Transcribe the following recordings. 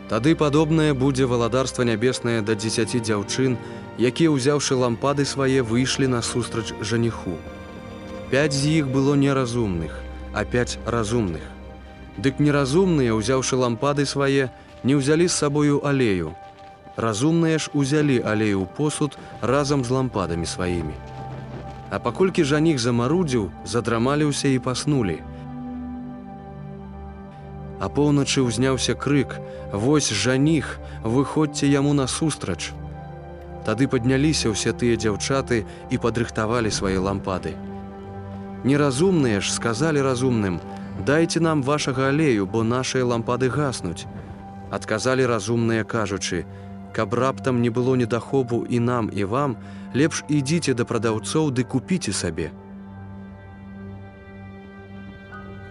Тады падобнае будзе валадарства нябеснае да 10 дзяўчын, якія, узяўшы лампады свае, выйшлі насустрач жаніху. 5 з іх было неразумных, а 5 разумных. Дык неразумныя, узяўшы лампады свае, не ўзялі з сабою алею. Разумныя ж узялі алею ў посуд разам з лампадамі сваімі. А паколькі жаніх замарудзіў, задрамалі ўсе і паснулі. А поўначы ўзняўся крык: «Вось жаніх, выходзьце яму насустрач!» Тады падняліся ўсе тыя дзяўчаты і падрыхтавалі свае лампады. Неразумныя ж сказалі разумным: «Дайце нам вашага алею, бо нашыя лампады гаснуць». Адказалі разумныя, кажучы: «Каб раптам не было недахопу і нам, і вам, лепш ідзіце да прадаўцоў ды купіце сабе».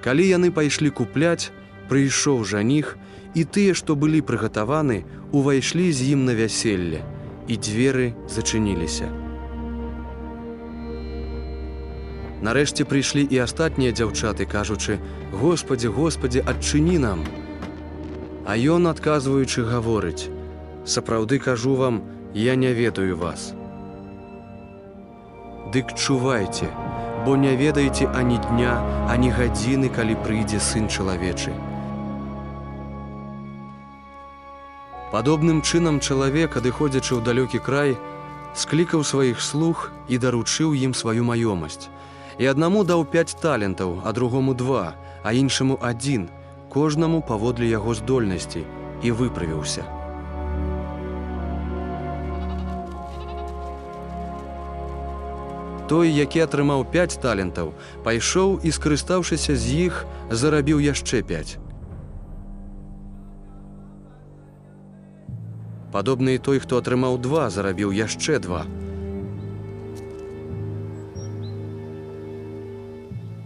Калі яны пайшлі купляць, прыйшоў жаніх, і тыя, што былі прыгатаваны, увайшлі з ім на вяселле, і дзверы зачыніліся. Нарэшце прыйшлі і астатнія дзяўчаты, кажучы: «Госпадзе, Госпадзе, адчыні нам!» А ён, адказваючы, гаворыць: «Сапраўды кажу вам, я не ведаю вас. Дык чувайце, бо не ведаеце ані дня, ані гадзіны, калі прыйдзе Сын Чалавечы. Падобным чынам чалавек, адыходзячы ў далёкі край, склікаў сваіх слуг і даручыў ім сваю маёмасць. І аднаму даў 5 талентаў, а другому 2, а іншаму 1, кожнаму паводле яго здольнасці, і выправіўся. Той, які атрымаў 5 талентаў, пайшоў і, скарыстаўшыся з іх, зарабіў яшчэ 5. Падобна і той, хто атрымаў 2, зарабіў яшчэ 2.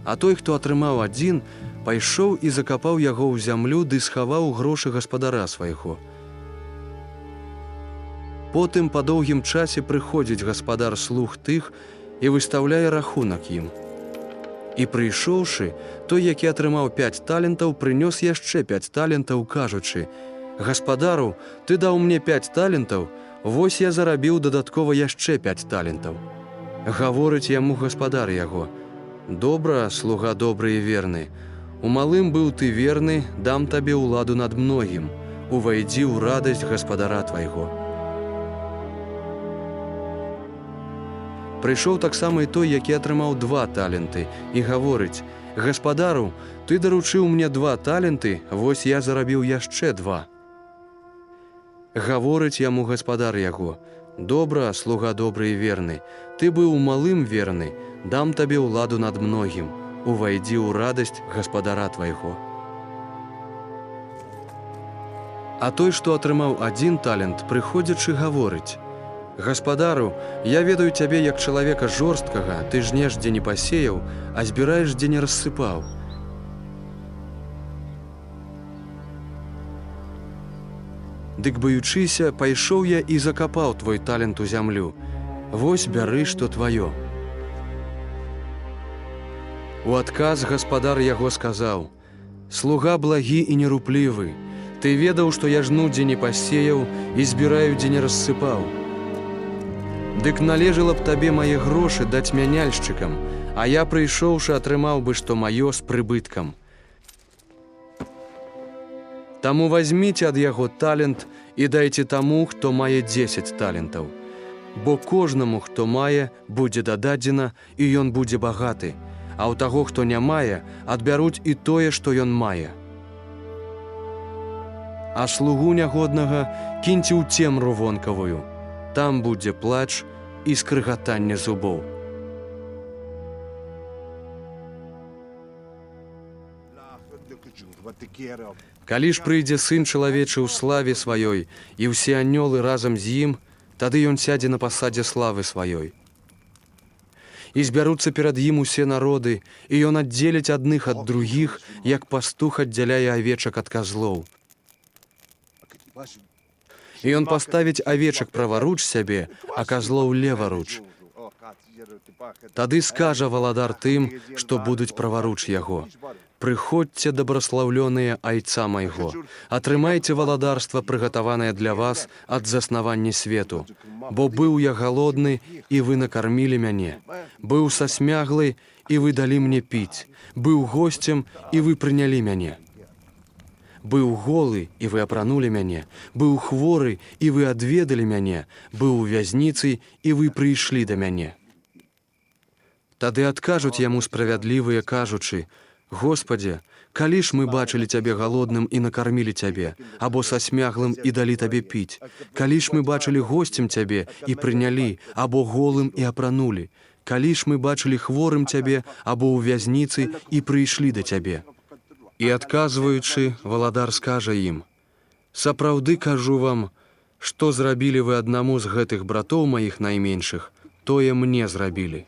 А той, хто атрымаў 1, пайшоў і закапаў яго ў зямлю ды схаваў грошы гаспадара свайго. Потым па доўгім часе прыходзіць гаспадар слуг тых і выстаўляе рахунак ім. І прыйшоўшы, той, які атрымаў 5 талентаў, прынёс яшчэ 5 талентаў, кажучы: «Гаспадару, ты даў мне 5 талентаў, вось я зарабіў дадаткова яшчэ 5 талентаў». Гаворыць яму гаспадар яго: «Добра, слуга добры і верны, у малым быў ты верны, дам табе ўладу над многім, увайдзі ў радасць гаспадара твайго». Прыйшоў таксама і той, які атрымаў 2 таленты, і гаворыць: «Гаспадару, ты даручыў мне 2 таленты, вось я зарабіў яшчэ 2». Гаворыць яму гаспадар яго: «Добра, слуга добры і верны, ты быў у малым верны, дам табе ўладу над многім, увайдзі ў радасць гаспадара твайго». А той, што атрымаў 1 талент, прыходзячы, гаворыць: «Гаспадару, я ведаю цябе як чалавека жорсткага, ты жнеш, дзе не пасеяў, а збіраеш, дзе не рассыпаў. Дык баючыся, пайшоў я і закапаў твой талент у зямлю. Вось бяры, што тваё». У адказ гаспадар яго сказаў: «Слуга благі і неруплівы, ты ведаў, што я жну, дзе не пасеяў, і збіраю, дзе не рассыпаў. Дык належала б табе мае грошы даць мяняльшчыкам, а я, прыйшоўшы, атрымаў бы, што маё з прыбыткам. Таму вазьміце ад яго талент і дайце таму, хто мае 10 талентаў. Бо кожнаму, хто мае, будзе дададзена, і ён будзе багаты, а ў таго, хто не мае, адбяруць і тое, што ён мае. А слугу нягоднага кіньце ў цемру вонкавую. Там будзе плач і скрыгатанне зубоў». Калі ж прыйдзе Сын Чалавечы ў славе сваёй, і ўсе анёлы разам з ім, тады ён сядзе на пасадзе славы сваёй. І збяруцца перад ім усе народы, і ён аддзеліць адных ад другіх, як пастух аддзяляе авечак ад казлоў. І ён паставіць авечак праваруч сябе, а казлоў леваруч. Тады скажа валадар тым, што будуць праваруч яго: Прыходзьце, дабраслаўлёныя Айца майго, атрымайце валадарства, прыгатаванае для вас ад заснавання свету. Бо быў я галодны, і вы накармілі мяне. Быў сасмяглы, і вы далі мне піць. Быў госцем, і вы прынялі мяне. Быў голы, і вы апранулі мяне, быў хворы, і вы адведалі мяне, быў у вязніцы, і вы прыйшлі да мяне. Тады адкажуць яму справядлівыя, кажучы: Госпадзе, калі ж мы бачылі цябе галодным і накармілі цябе, або сасмяглым і далі табе піць? Калі ж мы бачылі госцем цябе і прынялі, або голым і апранулі? Калі ж мы бачылі хворым цябе або ў вязніцы і прыйшлі да цябе? І адказваючы, валадар скажа ім: Сапраўды кажу вам, што зрабілі вы аднаму з гэтых братоў маіх найменшых, тое мне зрабілі.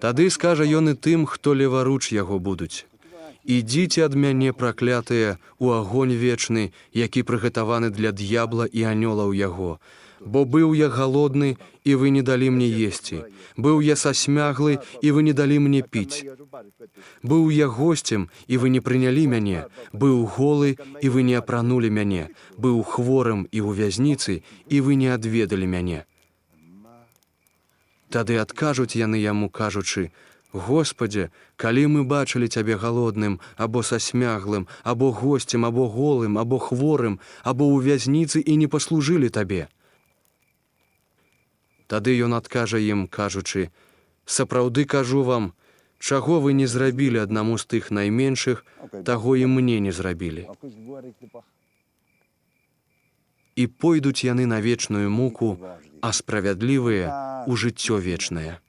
Тады скажа ён і тым, хто леваруч яго будуць: Ідзіце ад мяне, праклятыя, у агонь вечны, які прыгатаваны для д'ябла і анёлаў яго. Бо быў я галодны, і вы не далі мне есці. Быў я сасмяглы, і вы не далі мне піць. Быў я госцем, і вы не прынялі мяне, быў голы, і вы не апранулі мяне, быў хворым і ў вязніцы, і вы не адведалі мяне. Тады адкажуць яны яму, кажучы: Госпадзе, калі мы бачылі цябе галодным, або сасмяглым, або госцем, або голым, або хворым, або ў вязніцы і не паслужылі табе. Тады ён адкажа ім, кажучы: Сапраўды кажу вам, чаго вы не зрабілі аднаму з тых найменшых, таго і мне не зрабілі. І пойдуць яны на вечную муку, а справядлівыя ў жыццё вечнае.